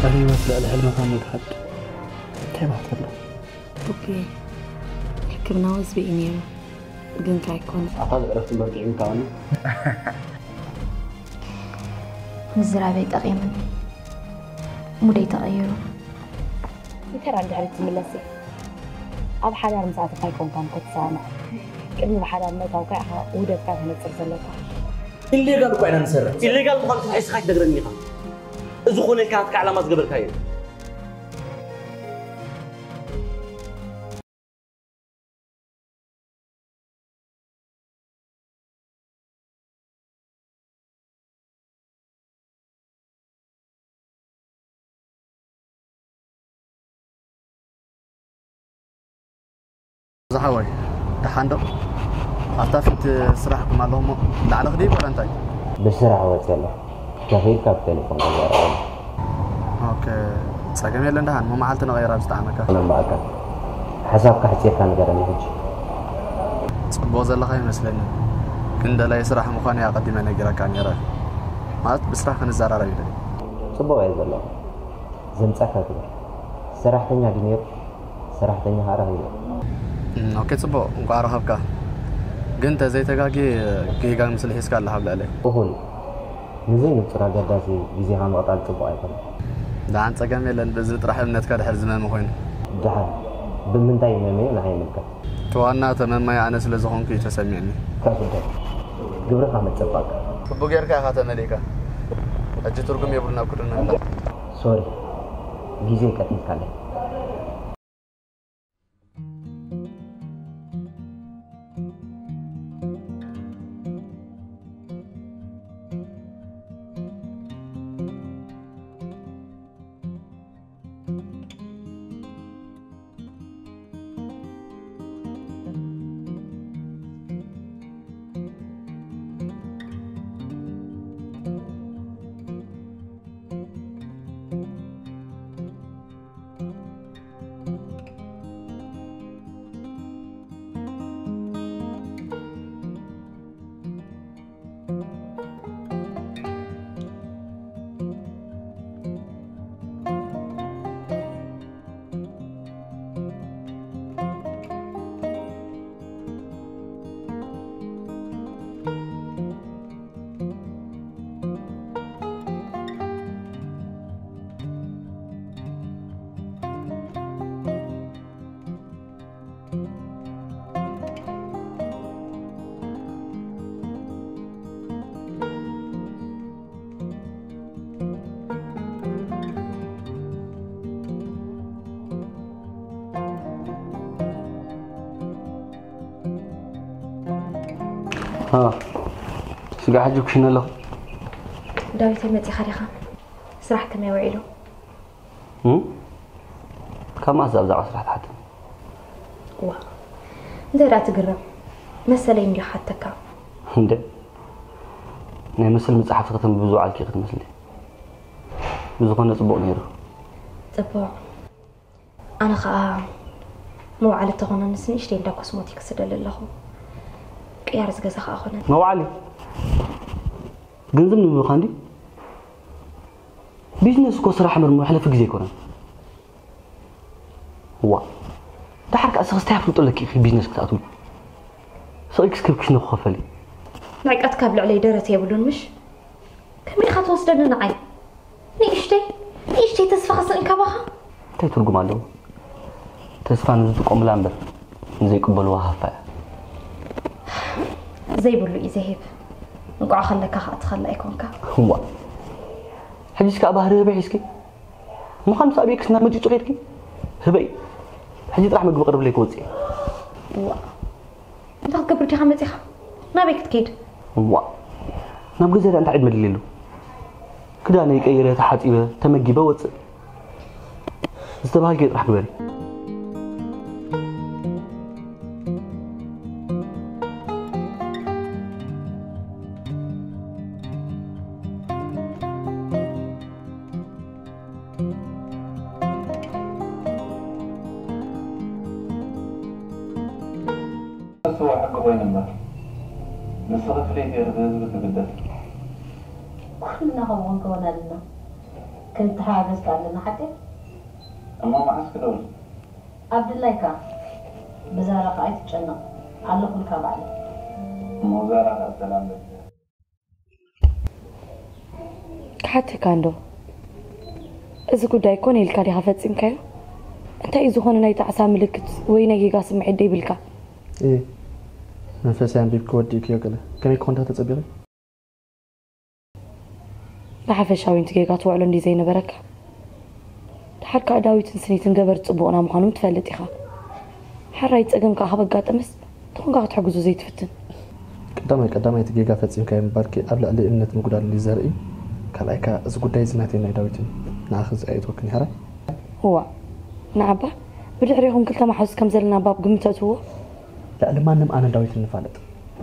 ኣብ ህይወት ልዕሊ ሕልምኻ ምግሃድ እንታይ ማለት ኣሎ? ኦኬ፣ ሕክምና ወዝቢ እዩ ነይሩ፣ ግን እንታይ ኣይኮነ። ኣታ ዝዕረፍቲ መርድዒ ምካባኒ። ምዝራበይ ጠቒሙኒ፣ ሙደይ ተቐይሩ። እንተ ደኣ ንድሕሪት ትምለሲ፣ ኣብ ሓዳር ምስ ኣተኻ ኣይኮንካን ክትሰማማዕ። ቅድሚ ብሓዳር ምእታውካ ኢኻ ውህደትካ ተነጽር ዘለካ። ኢሌጋል እኳ ኢና ንሰርሕ። ኢሌጋል ምዃኑ ስራሕ እስኻ ኣይትነግረኒ ኢኻ። እዚ ኮነ ኢልካ ናትካ ዕላማ ዝገበርካዮ። ዝሓወይ፣ ደሓን ዶ? ኣብታ ፊት ስራሕኩም ኣለኹ እሞ ላዕሊ ክድይብ ወላ እንታይ? ብስራሕ ወፂ ኣለኹ። ተኺኢልካ ብቴሌፎን ተዛረበኒ። ኦኬ፣ ጸገም የለን ደሓን። እሞ መዓልቲ ንቐይራ ብዝጠዓመካ። ኣነ እምበኣካ ሓሳብካ ሕፂርካ ንገረኒ ሕጂ። ጽቡቕ ዘለኻ ይመስለኒ። ግን ደላይ ስራሕ ምዃኑ እየ ኣቐዲመ ነጊረካ ነይረ። ማለት ብስራሕ ክንዘራረብ ኢለ። ጽቡቕ እየ ዘለኹ። ዘምጻካ ግበር። ሰራሕተኛ ድዩ ነይሩ? ሰራሕተኛ ሃራ ሂቦ። እም፣ ኦኬ፣ ጽቡቕ፣ እንቋዕ ረኸብካ። ግን ተዘይተጋግየ ጌጋ ምስል ሒዝካ ኣለኻ ኣብ ልዕለይ። እኹል። ንዘይንጹር ኣገዳሲ ግዜኻ ምቕጣል ጽቡቕ ኣይኮነን። ደሓን ጸገም የለን፣ በዚ ጥራሕ እምነትካ ድሕር ዝመመ ኮይኑ። ደሓን፣ ብምንታይ ይመመዮ ንዓይ ይምልከት። እቲ ዋና ተመማይ ኣነ ስለ ዝኾንኩ እዩ ተሰሚዕኒ። ካብ ስደት ግብርኻ መጸባእካ። ክቡ ጌርካ ኢኻ ተመሊእካ። ሕጂ ትርጉም የብሉን ኣብ ክዱ ንምለስ። ሶሪ፣ ግዜ ቀቲልካለይ። ስጋ ሕጂ ኩሽነ ኣለኹ። ዳዊተይ፣ መጺኻ ዲኻ? ስራሕ ከመይ ውዒሉ? እም? ካብ መኣስ ኣብዛ ስራሕ ትሓትም? ዋ፣ እንታይ ደኣ ትግረም? መሰለይ እንዲዮ ሓተካ። እንደ ናይ መሰል መጽሓፍቲ ከተንብቢ ዝወዓልኪ ክትመስሊ። ብዝኾነ ጽቡቕ ነይሩ። ጽቡቕ። ኣነ ኸኣ መውዓሊ ተኾነንስ ንእሽተይ እንዳ ኮስሞቲክስ እደሊ ኣለኹ። ቅያር ዝገዛ ኸኣ ኾነ። መውዓሊ? ገንዘብ ንምብኻ እንዲ? ቢዝነስ እኮ ስራሕ እምበር መሕለፊ ግዜ ኣይኮነን። ዋ፣ ደሓር ከኣ እስኺ እንታይ ኣፍልጦ ኣለኪ ኢኺ ቢዝነስ ክትኣትዊ? ስቕ ኢልኪ እስኪ ክሽነ ክኸፈሊ። ንዕቀትካ ኣብ ልዕለይ ደረት የብሉን ምሽ? ከመይ ኢኻ ትወስደኒ ንዓይ? ንእሽተይ፣ ንእሽተይ ተስፋ ክስእን ካባኻ? እንታይ ትርጉም ኣለዎ? ተስፋ ንዝጥቀሙላ እምበር ንዘይቅበልዋ ሃፋ እያ። ዘይብሉ እዩ ዘሂብ። እንቋዕ ከለካ ኸኣ ትኸላ ኣይኮንካ። እዋ። ሕጂስ ከኣ ባህሪ ህበይ ሒዝኪ? ምዃኑ ሳብ ኤክስ ናብ መጪጡ ከይድኪ? ህበይ። ሕጂ ጥራሕ ምግቢ ቅርብለይ ክወጽእ እየ። እዋ። እንታይ ክትገብር ዲኻ መጺኻ? ናበይ ክትከይድ? እዋ። ናብ ገዛ እንታይ ዕድመ ድልየሉ? ክዳነይ ቀይረ፣ ተሓጺበ፣ ተመጊበ ወጽእ። ዝተባሃልክዮ ጥራሕ ግበሪ። ንስዋ ሕጊ ኮይኑ እምበር፣ ንስኺ ፍልይቲ ኢኺ፣ ብህዝቢ ትግደሲ። ኩልና ከምኡ ክንከውን ኣለና። ክንተሓጋገዝ ከኣ ኣለና ሓቀይ። እሞ መዓስ ክደውል? ኣብ ድላይካ። ብዛራ ከኣ ኣይትጨነቕ። ኣለኹልካ ባዕለይ። እሞ ዛራ ከኣ ሰላም በል። ክሓተካ እንዶ፣ እዚ ጉዳይ ኮነ ኢልካ ዲኻ ፈጺምካዮ? እንታይ እዩ ዝኾነ ናይ ጣዕሳ ምልክት ወይ ናይ ጌጋ ስምዒት ዶ ይብልካ? እየ መንፈሰይ ኣንቢብኪ ወዲእክዮ ገለ ከመይ ክኾን ዲኻ ተጸቢኺ? ብሓፈሻዊ ንቲ ጌጋ ትውዕሎ እንዲ ዘይነበረካ። ድሓር ከኣ ዳዊትን ስኒትን ገበርቲ ጽቡቕና ምዃኖም ትፈልጥ ኢኻ። ሓራይ ጸገም ከኣ ካብ ኣጋጠመስ ተኾንካ ክትሕግዙ ዘይትፍትን። ቀዳማይ ቀዳማይ እቲ ጌጋ ፈጺምካዮ ምባልኪ ኣብ ልዕሊ እምነት ምጉዳል እዩ ዘርኢ። ካልኣይ ከኣ እዚ ጉዳይ እዚ ናተይ ናይ ዳዊትን ንዓኺ ዝኣየትወክን ይሕራይ። እዋ ንዓባ ብድሕሪኹም ክልተ መሓዙት ከም ዘለና ባብ ግምት ተእትዎ። ልዕሊ ማንም ኣነ ዳዊትን ንፋለጥ።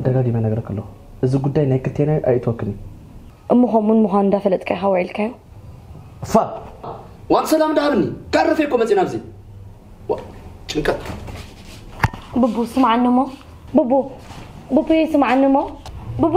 ደጋጊመ ነግረኪ ኣለኹ። እዚ ጉዳይ ናይ ክልቴና እዩ ኣየእትወክን እዩ። እሞ ከምኡን ምዃኑ እንዳፈለጥካ ኢኻ ውዒልካዮ? እፋ ዋን ሰላም እንዳሃብኒ ካረፈ እኮ መፂና ኣብዚ ዋ ጭንቀት ብቡ ስምዓኒ እሞ ብቡ ብቡየ ስምዓኒ እሞ ብቡ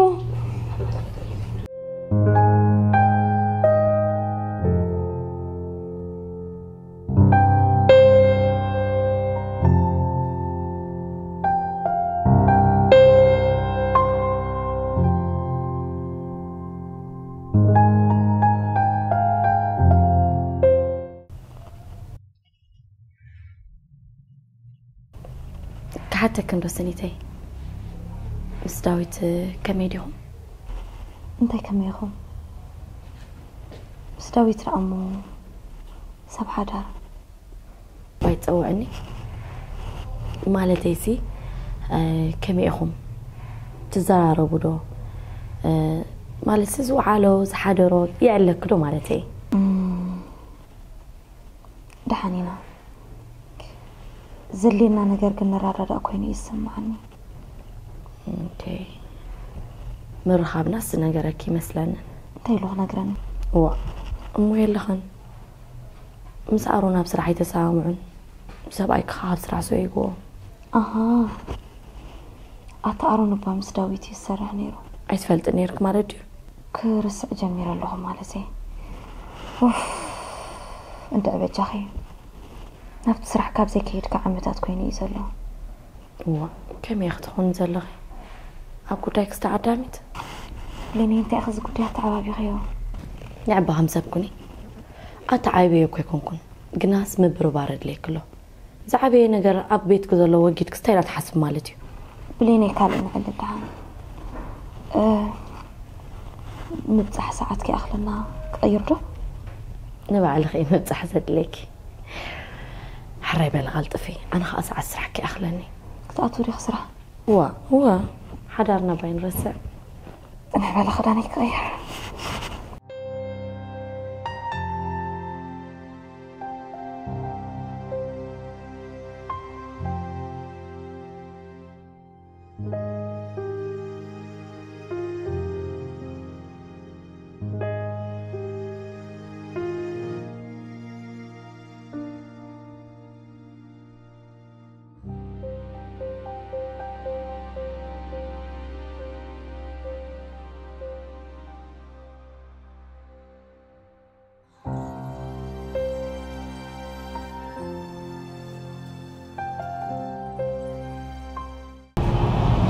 ክሓተክን ዶ ስኒተይ? ምስ ዳዊት ከመይ ዲኹም? እንታይ ከመይ ኢኹም? ምስ ዳዊት ደኣ እሞ ሰብ ሓዳር። ባይ ትጸውዕኒ? ማለተይሲ ከመይ ኢኹም? ትዘራረቡ ዶ? ማለትሲ ዝወዓሎ ዝሓደሮ የዕለኪ ዶ ማለተይ? ደሓን ኢና። ዘድልየና ነገር ግን ንረዳዳእ ኮይኑ እዩ ዝስምዓኒ። Okay ምርኻብናስ ዝነገረኪ ይመስለኒ። እንታይ ኢሉ ክነግረኒ? እዋእ እሞ የለኽን። ምስ ኣሮን ኣብ ስራሕ ኣይተሰማምዑን። ሰብኣይኪ ኸኣ ካብ ስራሕ ስዒግዎ። ኣሃ ኣታ ኣሮን እባ ምስ ዳዊት እዩ ዝሰርሕ ነይሩ። ኣይትፈልጥን ነይርኪ ማለት ድዩ? ክርስዕ ጀሚረ ኣለኹ ማለተይ። ኡፍ እንድዒ በጃኺ ናብቲ ስራሕ ካብ ዘይከይድካ ዓመታት ኮይኑ እዩ ዘሎ። እዋ ከመይ ኢኺ ትኾኒ ዘለኺ? ኣብ ጉዳይክስ ተዓዳሚት? ብሌነይ እንታይ ኢኺ እዚ ጉዳይ ኣተዓባቢኽዮ? ንዕባ ከም ሰብ ኩኒ። ኣተዓብየዮ እኮ ኣይኮንኩን ግናስ ምብርባር የድልየኪ ኣሎ። ዝዓበየ ነገር ኣብ ቤትኪ ዘሎ ወጊድክስ እንታይ ኢና ትሓስቢ ማለት እዩ? ብሌነይ ካልእ ንዕልል ደሓን። እ፣ ምብጻሕ ሰዓት ከይኣኽለና ክቕይር ዶ? ንባዕልኺ እዩ ምብጻሕ ዘድልየኪ። ሕራይ በሊ ቀልጥፊ፣ ኣነ ኸኣ ሰዓት ስራሕ ከይኣኽለኒ። ክትኣትዊ ዲኺ ስራሕ? እዋ፣ እዋ፣ ሓዳርና ባይ ንረስዕ። ጽንሕ በሊ ክዳነይ ክቕይር።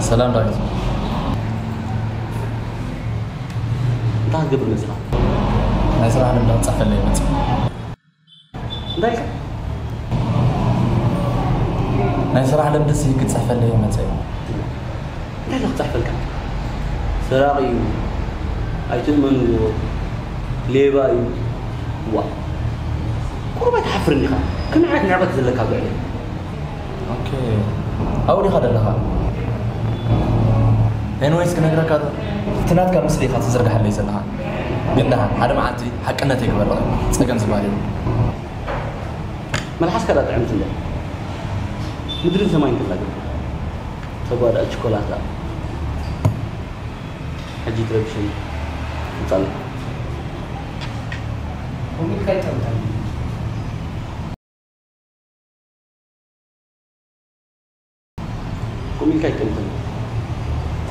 ሰላም ዳዊት። እንታይ ክትገብር መፂኻ? ናይ ስራሕ ልምዲ ክፅሕፈለይ መፂእ። እንታይ ኢልካ? ናይ ስራሕ ልምዲ ሲ ክፅሕፈለይ መፂእ። እንታይ ኢለ ክፅሕፈልካ? ሰራቒ እዩ፣ ኣይትእመንዎ፣ ሌባ እዩ። ዋ ቁሩብ ኣይትሓፍርን ኢኻ? ከመይ ዓይነት ንዕቐት ዘለካ ብዕለይ? ኦኬ ኣብኡ ዲኻ ዘለኻ? ኤንወይስ ክነግረካ ዶ? እቲ ናትካ ምስሊ ኢኻ ትዝርግሓለይ ዘለኻ። ግን ደሓን ሓደ መዓልቲ ሓቅነተይ ክበርቕ ጸገም ዝበሃል የብሉን። መልሓስካ ደኣ ጥዕምቲ እንዶ ምድርን ሰማይን ክላገብ ተጓዳእ ችኮላት ደኣ ሕጂ ትረብሸኒ ውጻለይ። ከምኡ ኢልካ ኣይትጠምተኒ።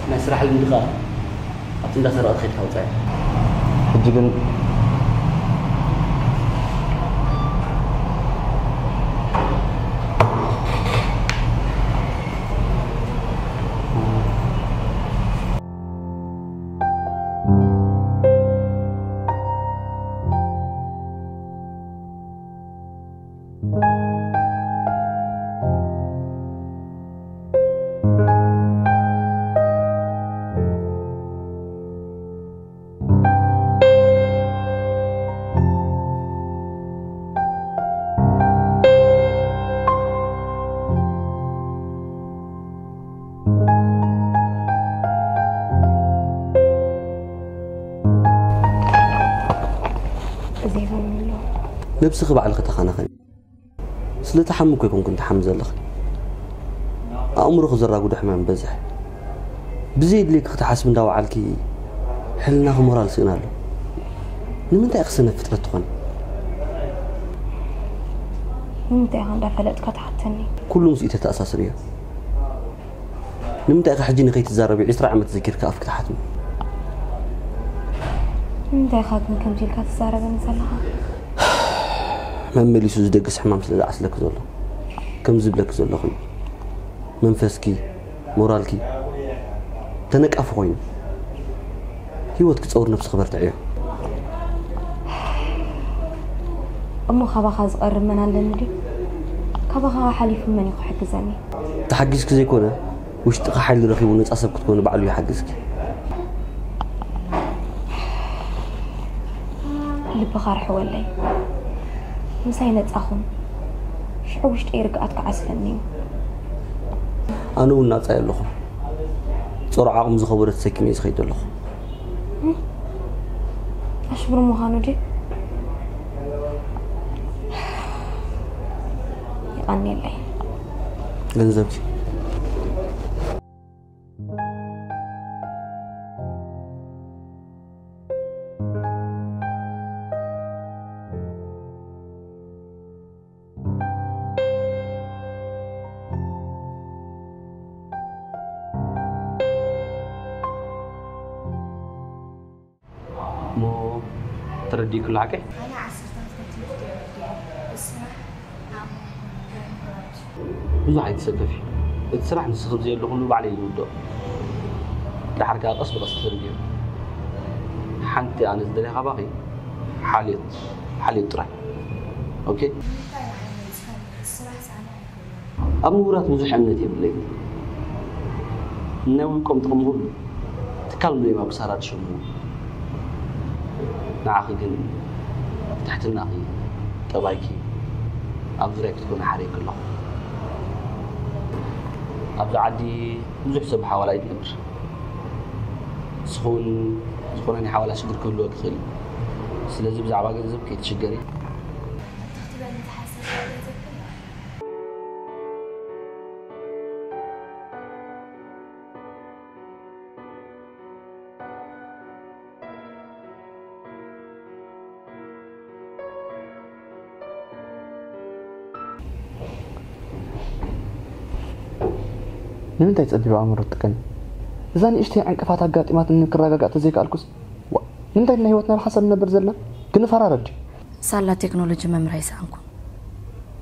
ናይ ስራሕ ልምዲ ከኣ ኣብቲ እንዳ ሰረቐት ኸይድካ ውጻእ። ሕጂ ግን ነብስኺ ባዕልኺ ተኸናኸኒ። ስለ ተሓሚ እኮ ኣይኮንኩን ትሓሚ ዘለኺ። ኣእምሮኺ ዘራጉዶ ሕማም በዝሕ። ብዘየድልየኪ ክትሓስቢ እንዳወዓልኪ ሕልናኺ ሞራል ስእን ኣሎ። ንምንታይ ኢኺ ሰነፍ ፍጥረት ትኾኒ? ንምንታይ ኢኻ እንዳፈለጥካ ትሓተኒ? ኩሉ ምስኡ ተተኣሳስርዮ። ንምንታይ ኢኻ ሕጂ ንኸይትዛረቢ ዕስራ ዓመት ዘኪርካ ኣፍኪ ትሓትሚ? ንምንታይ ኢኻ ግን ከምዚ ኢልካ ትዛረበኒ ዘለኻ? መመሊሱ ዝደግስ ሕማም ስለ ዝዓስለኪ ዘሎ፣ ከም ዝብለኪ ዘለኹ እዩ። መንፈስኪ፣ ሞራልኪ ተነቃፊ ኮይኑ፣ ህይወት ክፀውር ነብስኺ በርትዕዮ። እሞ ካባኻ ዝቐርብ መን ኣለኒ ድዩ? ካባኻ ሓሊፉ መን እዩ ክሕግዘኒ? ተሓጊዝኪ ዘይኮነ፣ ውሽጥኺ ሓይሊ ረኺቡ ነፃ ሰብ ክትኮኒ ባዕሉ ይሓግዝኪ። ልብኻ ርሕወለይ። ምሳይ ነፃኹም። ሽዑ ውሽጠይ ርግኣት ክዓስለኒ እዩ። ኣነ እውን ናፃ ኣለኹ። ፀሩ ዓቕሚ ዝኸበደ ተሰኪመ እየ ዝኸይድ ዘለኹ። ኣሽብር ምዃኑ ድዩ? ይቐንየለይ። ገንዘብኪ። እሞ ተረዲእኩ ኣሎ ሓቀይ? ኣነ ዓሰርተ ክልተ ትምህርቲ እየ ወዲአ። ብስራሕ ኣብ መንጎ መምህራን ኩራት። ብዙሕ ኣይትሰከፊ። እቲ ስራሕ ንስኺ ብዘየለኹሉ ባዕለይ ዝውድኦ። ደሓር ከኣ ቀስ ብቐስ ተረዲኡ። ሓንቲ ኣነ ዝደልያ ካባኺ ሓልዮት፣ ሓልዮት ጥራይ። ኦኬ? ንምንታይ ንዓይ መሊስካኒ? እቲ ስራሕስ ኣነ ኣይክእሎን። ኣብ ምሁራት ብዙሕ እምነት የብለይን። ናይ ውልቆም ጥቕሚ ሁሉ ትካል ምድሪም ኣብ ክሳራ ድሸምዎ። ንዓኺ ግን ትሕትናኺ፣ ጠባይኪ ኣብ ዙርያ ክትኮኒ ሓርየኪ ኣለኹ። ኣብዚ ዓዲ ብዙሕ ሰብ ብሓዋላ እዩ ዝነብር። ንስኺ እውን ዝኾነ ናይ ሓዋላ ሽግር ክህልወኪ ይኽእል እዩ። ስለዚ ብዛዕባ ገንዘብ ከይትሽገሪ። ንምንታይ ጸቢብ ኣእምሮ ትጥቀሚ? እዛ ንእሽተይ ዕንቅፋት ኣጋጢማትኒ ክረጋጋእ ተዘይከኣልኩስ፣ ዋ፣ ንምንታይ ናይ ህይወትና ብሓንሳብ ንነብር ዘለና? ክንፈራረድ ድዩ? ሳላ ቴክኖሎጂ መምህር ኣይሰኣንኩን።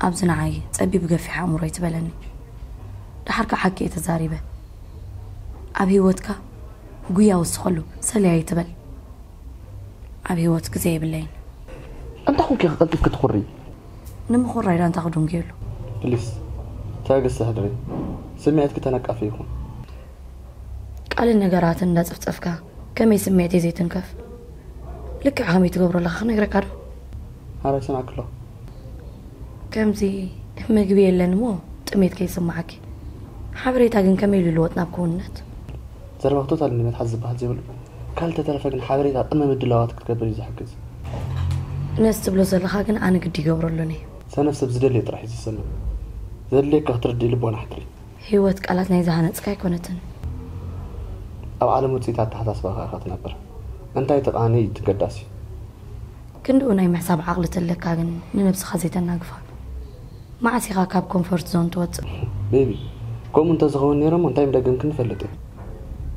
ኣብዚ ንዓይ ጸቢብ ገፊሕ ኣእምሮ ኣይትበለኒ። ደሓር ከኣ ሓቂ እየ ተዛሪበ። ኣብ ህይወትካ ጉያ ወስኸሉ፣ ሰልያ ኣይትበል። ኣብ ህይወት ግዜ የብለይን። እንታይ ኮንኪ ኢኺ ቀልጢፍኪ ትኹሪ? ንምኹራይ ዳንታ ክድንጉየሉ። ፕሊስ፣ ትዕግስቲ ሕድሪ። ስምዒትኪ ተነቃፊ ይኹን። ቃልን ነገራትን እንዳጸፍጸፍካ ከመይ ስምዒተይ ዘይትንከፍ? ልክዕ ከመይ ትገብሮ ኣለኻ ክነግረካ ዶ? ሓራይ ሰማዕክሎ። ከምዚ ምግቢ የለን እሞ ጥሜት ከይስምዓኪ። ሓበሬታ ግን ከመይ ኢሉ ይልወጥ ናብ ክውንነት? ዘረባኺ ቶታሊ ንመትሓዚ ዝበሃል ዘይብሉ። ካልእ ተተረፈ ግን ሓበሬታ ቅድመ ምድላዋት ክትገብር እዩ ዝሕግዝ። ነዚ ትብሎ ዘለኻ ግን ኣነ ግዲ ይገብረሉን እየ። ሰነፍ ሰብ ዝደልዮ ጥራሕ እዩ ዝሰምዕ። ዘድልየካ ክትርድኢ ልቦና ኣሕድሪ። ህይወት ቃላት ናይ ዝሃነጽካ ኣይኮነትን። ኣብ ዓለም ውጽኢት ኣተሓሳስባኻ ኢኻ ትነብር። እንታይ ተቓኒ እዩ ተገዳሲ። ክንድኡ ናይ ምሕሳብ ዓቕሊ ተለካ ግን ንነብስኻ ዘይተናግፋ። መዓስ ኢኻ ካብ ኮምፎርት ዞን ትወጽእ? ቤቢ፣ ከምኡ እንተዝኸውን ነይሩ እሞ እንታይ ምደገምክኒ እፈልጥ እየ።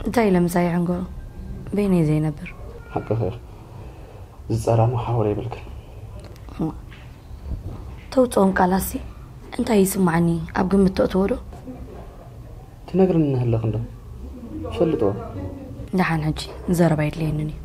እንታይ ኢለ ምሳይ ይዕንገሮ? በይነይ ዘይነብር። ሓቅኺ ኢኺ። ዝጸራሙ ሓውር የብልክን። ተውጽኦም ቃላሲ እንታይ ይስማዓኒ ኣብ ግምት ተእትዎ ዶ? ትነግርኒ እናሃለኺ እንዶ ትፈልጥዎ። ደሓን ሕጂ ዘረባ የድልየንን እዩ።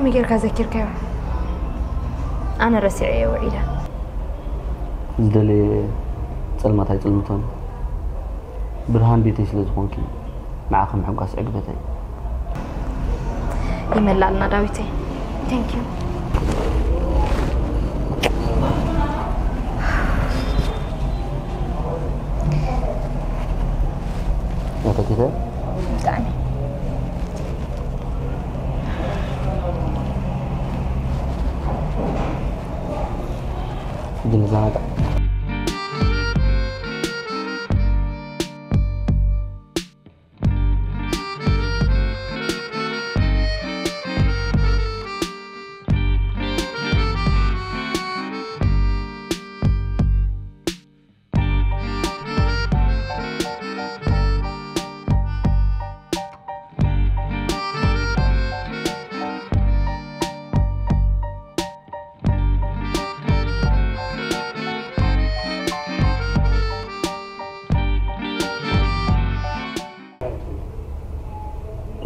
ከመይ ጌርካ ዘኪርካዮ? ኣነ ረሲዐዮ ውዒለ። ዝደለየ ጸልማት ኣይጽልምቶን። ብርሃን ቤተይ ስለ ዝኾንኪ፣ ንዓኺ ምሕጓስ ዕግበተይ። ይመላልና ዳዊተይ። Thank you። ያተኪተ ብጣዕሚ። ሕጂ ንዘናጋዕ።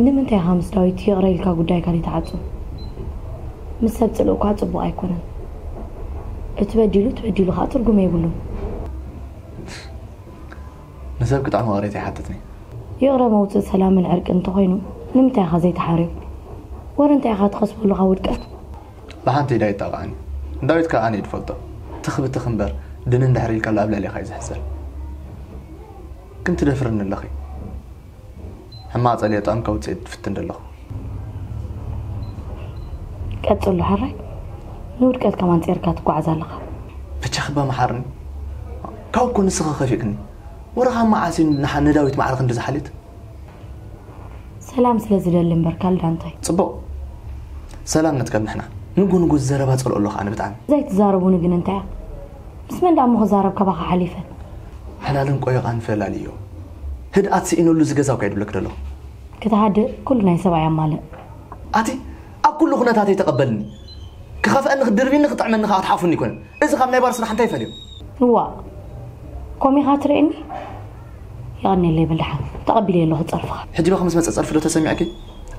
ንምንታይ ኢኻ ምስ ዳዊት ይቕረ ኢልካ ጉዳይካ ዘይትዓጹ? ምስ ሰብ ጽልኢ እኳ ጽቡቕ ኣይኮነን። እቲ በዲሉ፣ እቲ በዲሉ ኸኣ ትርጉም የብሉን። ንሰብ ክጥዕሞ ይቕሬታ ኣይሓትትን እየ። ይቕረ መውጽኢ ሰላምን ዕርቅን እንተኾይኑ፣ ንምንታይ ኢኻ ዘይትሓርዮ? ወረ እንታይ ኢኻ ትኸስበሉ ካብ ውድቀት? ብሓንቲ ኢዳ ይጣቕዓኒ። ንዳዊት ከኣ ኣነ እየ ዝፈልጦ። ትኽ ብትኽ እምበር፣ ድን እንድሕር ኢልካሉ ኣብ ልዕሌኻ እዩ ዝሕሰር። ግን ትደፍርኒ ኣለኺ። ሕማቕ ጸሊኤ ጥቕሚ ከውጽእ እየ ዝፍትን ዘለኹ። ቀጽሎ፣ ሕራይ ንውድቀት ከማን ጼርካ ትጓዓዝ ኣለኻ። ብቻኺ እባ መሓርኒ። ካብ እኮ ንስኺ ከፊእክኒ። ወረ ካብ መዓስ እዩ ንሓ-፣ ንዳዊት ማዕረ ክንዲ ዝሓልየት? ሰላም ስለ ዝደሊ እምበር ካልእ እንታይ? ጽቡቕ። ሰላም ነትቀብ ንሕና። ንጉ ንጉ ዝዘረባ ጸልኦ ኣለኹ ኣነ ብጣዕሚ። ዘይትዛረቡኒ ግን እንታይ እያ? ምስ መን ደኣ እሞ ክዛረብ ካባኻ ሓሊፈ? ሓላልን ቆየቓን ፈላልዮ። ህድኣት ስኢነሉ እዚ ገዛ እኮ እየ ድብለኪ ዘለኹ። ክትሃድእ ኩሉ ናይ ሰብኣይ ኣማልእ። ኣቲ ኣብ ኩሉ ኩነታተይ ተቐበልኒ። ክኸፍአኒ ክትድርብኒ ክጥዕመኒ ከኣ ክትሓፉኒ ኣይኮነን። እዚ ካብ ናይ ባር ስራሕ እንታይ ይፈልዮ? እዋ፣ ኮሚኻ ትርእየኒ? የቐንየለይ በል ደሓን። ተቐቢለዮ ኣለኹ ጸርፍኻ። ሕጂ ባ ምስ መጸ ጸርፊ ዶ ተሰሚዕኪ?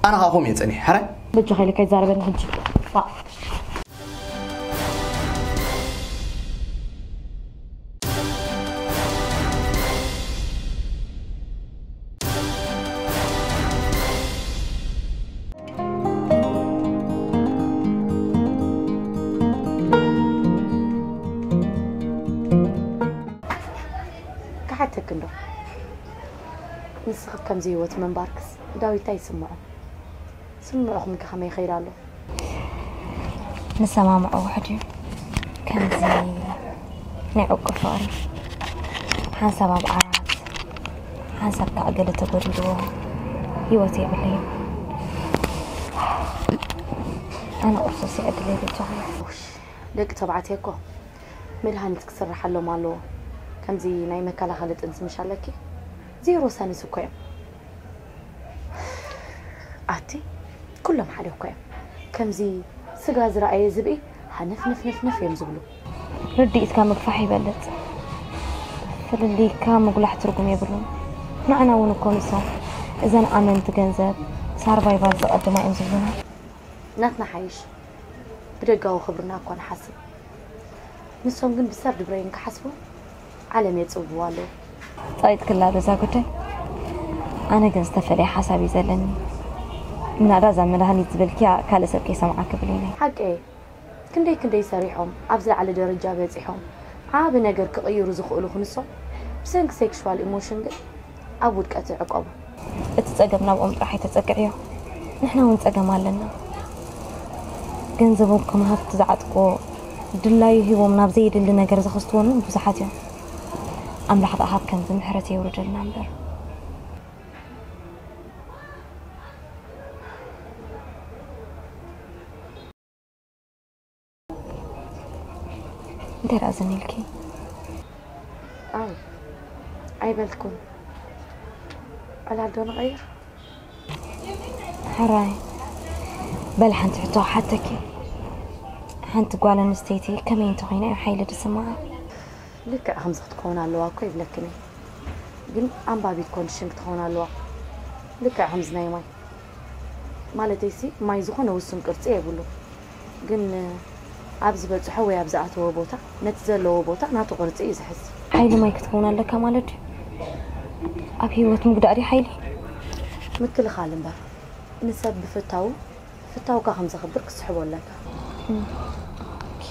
ኣነ ኸኣ ከምኡ እየ ጸኒሐ። ሕራይ? በጃኻ ኢለ ከይዛረበኒ ሕጂ። ዋ። ክሓተኪ እንዶ፣ ንስኺ ከምዚ ህይወት ምንባርክስ ዳዊት እንታይ ይስምዖ? ስምዕኹም ከ ከመይ ይኸይድ ኣሎ? ንሰማምዖ ውሕድ እዩ። ከምዚ ናይ ዕቁብ ፍቕሪ፣ ሓንሳብ ኣብ ዓራት፣ ሓንሳብ ከዓ ገለ ተጎዲልዎ ህይወት የብለይን። ኣነ ቁርሶስ ይዕድለይ በጃኺ። ውሽ፣ ደቂ ተባዕትዮ እኮ መድሃኒት ክስርሓሎም ኣለዎ። ከምዚ ናይ መከላኸሊ ጥንሲ ምሽ ኣለኪ፣ ዜሮ ሰንስ እኮ እዮም። ኣቲ፣ ኩሎም ሓደ እኮ እዮም። ከምዚ ስጋ ዝረኣየ ዝብኢ ሃነፍ ነፍ ነፍ ነፍ እዮም ዝብሉ። ርድኢትካ ምግፋሕ ይበልጽ። ፍልልይካ ምጉላሕ ትርጉም የብሉን። ንዓና እውን እኮ ንሶም እዘን ኣመንቲ ገንዘብ ሳርቫይቫል ዘቐድማ እዮም ዝብሉና። ናትና ሓይሽ ብደጋዊ ክብርና እኳ ንሓስብ። ንሶም ግን ብሰርድ ብረይን ክሓስቡ ዓለም የጽብብዋ ኣለዉ። ጸቂጥክላ በዛ ጉዳይ። ኣነ ግን ዝተፈለየ ሓሳብ እዩ ዘለኒ። ምናዳ እዛ መድሃኒት ዝበልክያ ካልእ ሰብ ከይሰምዓ ክብል ኢለ። ሓቂ እየ። ክንደይ ክንደይ ሰሪሖም ኣብ ዝለዓለ ደረጃ በጺሖም ዓቢ ነገር ክቕይሩ ዝኽእሉ ክንሶም ብሰንኪ ሴክሹዋል ኢሞሽን ግን ኣብ ውድቀት ይዕቀቡ። እቲ ጸገም ናብኦም ጥራሕ ኣይተጸግዕዮ። ንሕና እውን ጸገም ኣለና። ገንዘቦም ከም ሃብቲ ዝዓጥቅዎ፣ ድላዩ ሂቦም ናብ ዘየድሊ ነገር ዘኸስትዎን እውን ብዙሓት እዮም። ኣምላኽ ደኣ ካብ ከምዚ ምሕረት የውርደልና እምበር። እንታይ ደኣ ዘን ኢልኪ? ኣይ፣ ኣይበልኩን። ዕላል ዶ ንቐይር? ሕራይ፣ በል ሓንቲ ሕቶ ክሓተኪ። ሓንቲ ጓል ኣንስተይቲ ከመይ እንተኾይና እዩ ሓይሊ ዝስምዓ? ልክዕ ከምዚ ክትከውን ኣለዋ እኮ ይብለክን እየ። ግን ኣንባቢት ኮንዲሽን ክትኸውን ኣለዋ። ልክዕ ከምዚ ናይ ማይ። ማለተይሲ ማይ ዝኾነ ውሱን ቅርጺ የብሉ፣ ግን ኣብ ዝበጽሖ ወይ ኣብ ዝኣተወ ቦታ ነቲ ዘለዎ ቦታ ናቱ ቅርጺ እዩ ዝሕዝ። ሓይሊ ማይ ክትከውን ኣለካ ማለት ድዩ? ኣብ ህይወት ምግዳእ ድዩ ሓይሊ? ምክልኻል እምበር፣ ንሰብ ብፍታው ፍታውካ ከም ዘኽብር ክትስሕቦ ኣለካ። ኦኬ።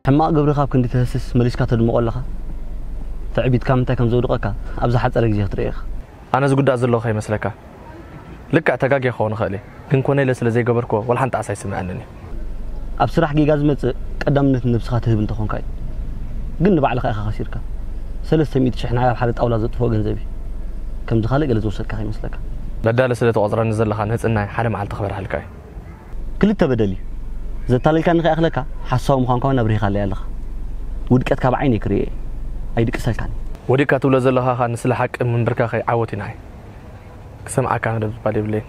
ሕማቕ ግብሪ ካብ ክንዲ ትህስስ መሊስካ ተድምቖ ኣለኻ። ትዕቢት ካብ ምንታይ ከም ዘውድቐካ ኣብ ዝሓጸረ ግዜ ክትርእዮ ኢኻ። ኣነ ዝጉዳእ ዘለኹ ከይመስለካ። ልክዕ ተጋግየ ክኸውን እኽእል እየ፣ ግን ኮነ ኢለ ስለ ዘይገበርክዎ ዋላ ሓንቲ ዓሳ ኣይስምዐንን እዩ። ኣብ ስራሕ ጌጋ ዝመጽእ ቀዳምነት ንነብስኻ ትህብ እንተኾንካ እዩ። ግን ንባዕልኻ ኢኻ ከሲርካ። ሰለስተ ሚእቲ ሽሕ ንዓይ ኣብ ሓደ ጣውላ ዘጥፍኦ ገንዘብ እዩ። ከምዚ ካልእ ገለ ዝወሰድካ ከይመስለካ። በዳሊ ስለ ትቖጽረኒ ዘለኻ ንህጽናይ ሓደ መዓልቲ ክበርሃልካ እዩ። ክልተ በደል እዩ። ዘታለልካኒ ከይኣኽለካ ሓሳዊ ምዃንካ እውን ኣብሪህኻለይ ኣለኻ። ውድቀትካ ብዓይነይ ክርእዮ እየ። ኣይድቅሰልካን። ወዲቕካ ትብሎ ዘለኻ ኸኣ ንስለ ሓቂ ምንብርካኸይ ዓወት እዩ ንዓይ። ክሰምዓካ መደብ ዝባል የብለይን።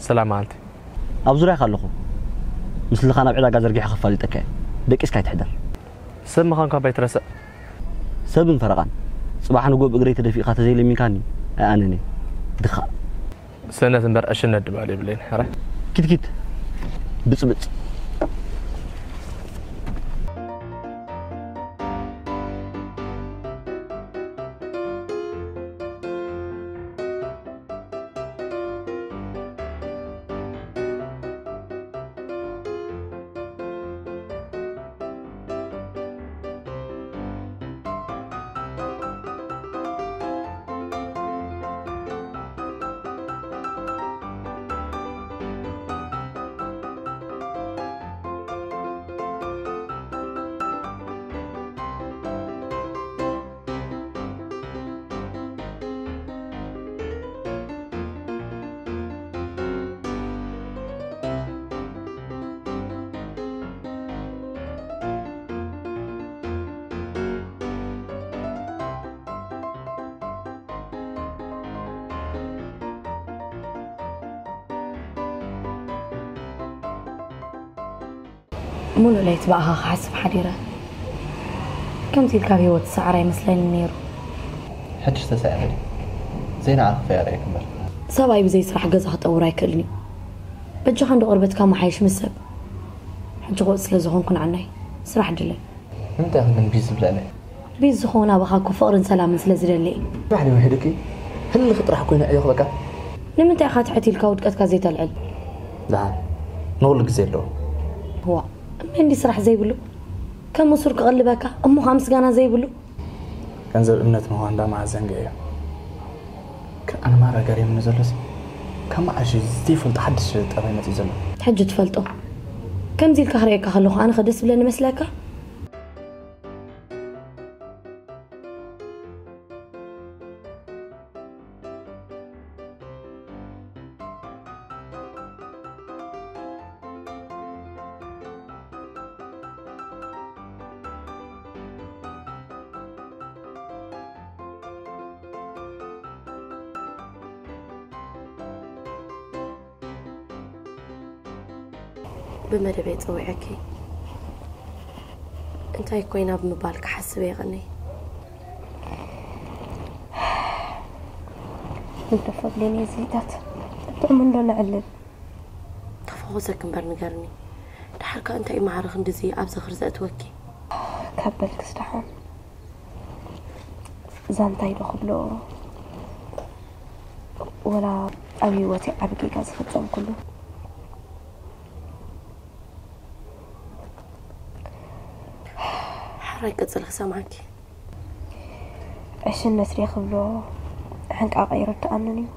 ሰላም መዓልቲ። ኣብ ዙርያኻ ኣለኹ። ምስልኻ ናብ ዕዳጋ ዘርጊሐ ከፋልጠካ እየ። ደቂስካ ኣይትሕደር። ሰብ ምዃንካ እባ ኣይትረስዕ። ሰብን ፈረቓን። ጽባሕ ንግሆ ብእግረይ ተደፊእካ ተዘይለሚንካኒ ኣይኣነን እየ። ድኻ። ሰነት እምበር ዕሽነት ድባል የብለይን። ሕራይ። ኪትኪት። ብጽብጽ። ሙሉእ ለይቲ ብኣኻ ክሓስብ ሓዲረ። ከምዚ ኢልካ ኣብ ህይወት ዝሰዓረ ኣይመስለንን ነይሩ። ሕጅስ ተሳኢረ ድዩ? ዘይንዓኺ ከየርእየኪ እምበር። ሰብኣይ ብዘይ ስራሕ ገዛ ክጠውር ኣይክእልን እዩ። በጃኻ እንዶ ቆርበትካ መሓይሽ ምስ ሰብ። ሕጂ ቆጽ ስለ ዝኾንኩ ንዓናይ ስራሕ ድለ። ንምንታይ ኢኺ ግን ቢዚ ዝብለኒ? ቢዚ ዝኸውን ኣባኻ እኮ ፍቕርን ሰላምን ስለ ዝደሊ እዩ። ስራሕ ድዩ ውሒዱኪ? ህልኽ ጥራሕ ኮይነ ዕዮኽ በቃ። ንምንታይ ኢኻ ትሕት ኢልካ ውድቀትካ ዘይተልዕል? ደሓን፣ ንኹሉ ግዜ ኣለዎ። ዋእ፣ እመን ድዩ ስራሕ ዘይብሉ? ከም እሱር ክቕልበካ፣ እሞ ኸኣ ምስጋና ዘይብሉ? ገንዘብ እምነት ምዃን እንዳ መዓዝ ዘንጊዐዮ። ግን ኣነ ማራ ገሪሙኒ ዘሎስ፣ ካብ መዓሽ እዩ ዘይፈልጦ ሓድሽ ጠባይ መጺኡ ዘሎ? ሕጂ ትፈልጦ። ከምዚ ኢልካ ክርእየካ ከለኹ ኣነኸ ደስ ዝብለኒ መስለካ? ብመደበይ ጸዊዐኪ እንታይ ኮይና ብምባል ክሓስብ የቐነይ። እንተፈቕድኒ እዚታት ጥዑም እንዶ ነዕልል። ተፈኾሰኪ እምበር ንገርኒ። ድሓር ከ እንታይ እዩ ማዕረ ክንድዚ ኣብ ዝኽሪ ዘእትወኪ? ካብ በልክስ ደሓን። ዛንታይ ዶ ክብሎ፣ ወላ ኣብ ህይወተይ ዓቢ ጌጋ ዝፈጸምኩሉ። ሓራይ ቀጽል ክሰምዓኪ። ዕሽነት ድየ ክብሎ፣ ሕንቃቐ ኣይርድኣንን እዩ።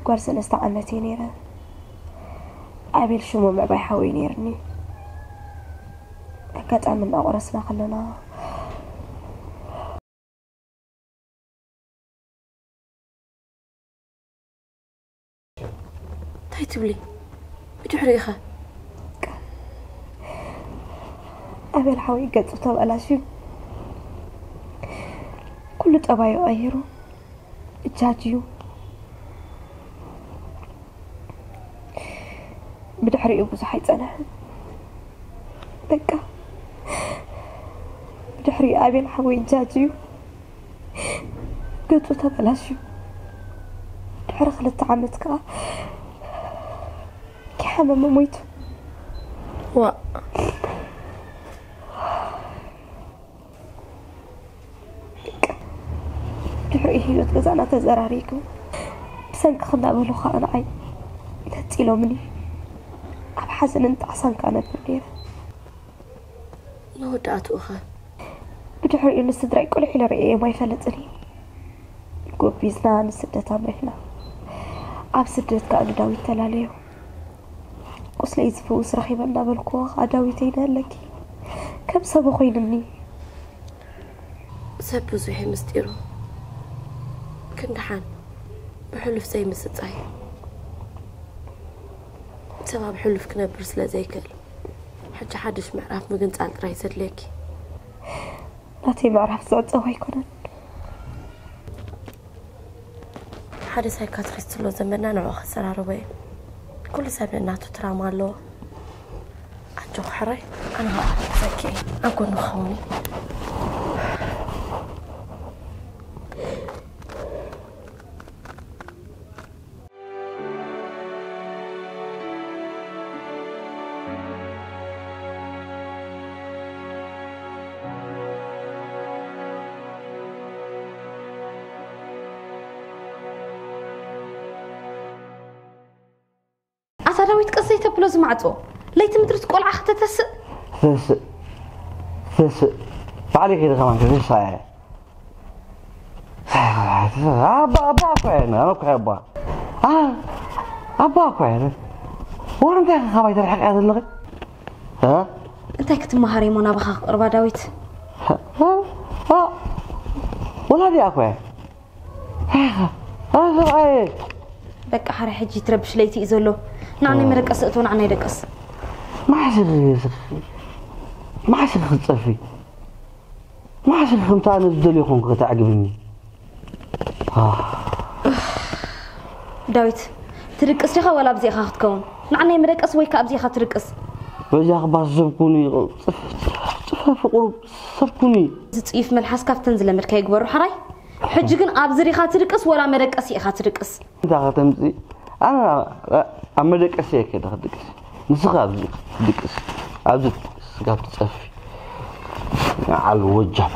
ጓል ሰለስተ ዓመት እየ ነይረ። ኣቤል ሽሙ ምዕባይ ሓወይ ነይርኒ። ኣጋጣሚ እናቆረስና ከለና፣ እንታይ ትብሊ? ብድሕሪኡ ኸ? ኣቤል ሓወይ ገጹ ተበላሽዩ። ኩሉ ጠባዩ ቀይሩ እጃጅዩ። ብድሕሪኡ ብዙሕ ኣይጸንሐን። በቃ ብድሕሪኡ ኣቤል ሓወይ እጃጅዩ ገጹ ተበላሽዩ። ድሕሪ ክልተ ዓመት ከኣ ከይሓመመ ሞይቱ። ዋእ ድሕሪኡ ህይወት ገዛና ተዘራሪጉ። ብሰንክኺ እናበሉ ኸኣ ንዓይ ነጺሎምኒ። ኣብ ሓዘንን ጣዕሳን ከኣ ነብር ነይረ። መወዳእትኡ ኸ? ብድሕሪኡ ንስድራይ ቁልሕ ኢለ ርእየዮም ኣይፈልጥን እየ። ጎቢዝና ንስደት ኣምሪሕና። ኣብ ስደት ከኣ ንዳዊት ተላለዮ። ቁስለይ ዝፍውስ ረኺበ እናበልክዎ ኸኣ ዳዊተይ ነለኪ ከም ሰብ ኮይኑኒ። ሰብ ብዙሕ እዩ ምስጢሩ። ክንድሓን ብሕሉፍ ዘይምስጻይ። ሰብ ኣብ ሕሉፍ ክነብር ስለ ዘይክእል ሕጂ ሓድሽ ምዕራፍ ምግንጻል ጥራይ ዘድልየኪ። ናተይ ምዕራፍ ዝዕጸው ኣይኮነን። ሓደ ሳይካትሪስት ኣሎ ዘመድና ንዕኡ ከሰራርቦ እዩ። ኩሉ ሰብ ነናቱ ትራማ ኣለዎ። ኣጆኺ ሕራይ ኣነ ኸኣ ክሕግዘኪ እየ። ኣብ ጎንኺ ክኸውን እየ። ኣታ ዳዊት ቀስ ዘይተብሎ ዝማዕጾ ለይቲ ምድሪ ቆልዓ ከተተስእ ተስእ ተስእ ባዕለይ ከይደ ከማን ከተስእ እየ ኣባ ኣባ እኮ እየ ኣነ እኮ እየ ኣባ ኣ ኣባ እኮ እየ ኣነ ወረ እንታይ ኢኻ ካባይ ተርሕቕ እያ ዘለኺ እ እንታይ ክትመሃር እሞ ናባኻ ክቕርባ ዳዊት እ እ ወላዲ እያ እኮ እየ ኣታ ሰብኣየ በቃ ሓረ ሕጂ ትረብሽ ለይቲ እዩ ዘሎ ንዓናይ መደቀሲ እቶ ንዓናይ ደቀስ መዓስ ኢኺ መዓስ ኢኺ ክትጸፊ መዓስ ኢኺ ከምቲ ኣነ ዝደልዮ ኮንኩ ከተዕግብኒ ዳዊት ትድቅስ ዲኻ ወላ ኣብዚ ኢኻ ክትከውን ንዓናይ መደቀሲ ወይ ከዓ ኣብዚ ኢኻ ትድቅስ በጃኺ ባስ ሰብ ኩኒ ጽፈፊ ቁሩብ ሰብ ኩኒ ዝፅዩፍ መልሓስ ካብተን ዝለመድካዮ ግበሩ ሓራይ ሕጂ ግን ኣብዚ ዲኻ ትድቅስ ወላ መደቀሲ ኢኻ ትድቅስ እንታይ ከተምፂ ኣነ ኣብ መደቀሲ እየ ከይደ ክድቅስ ንስኻ ኣብዚ ትድቅስ ኣብዚ ትድቅስ ስጋብ ትፀፊ ንዓል ወጃብ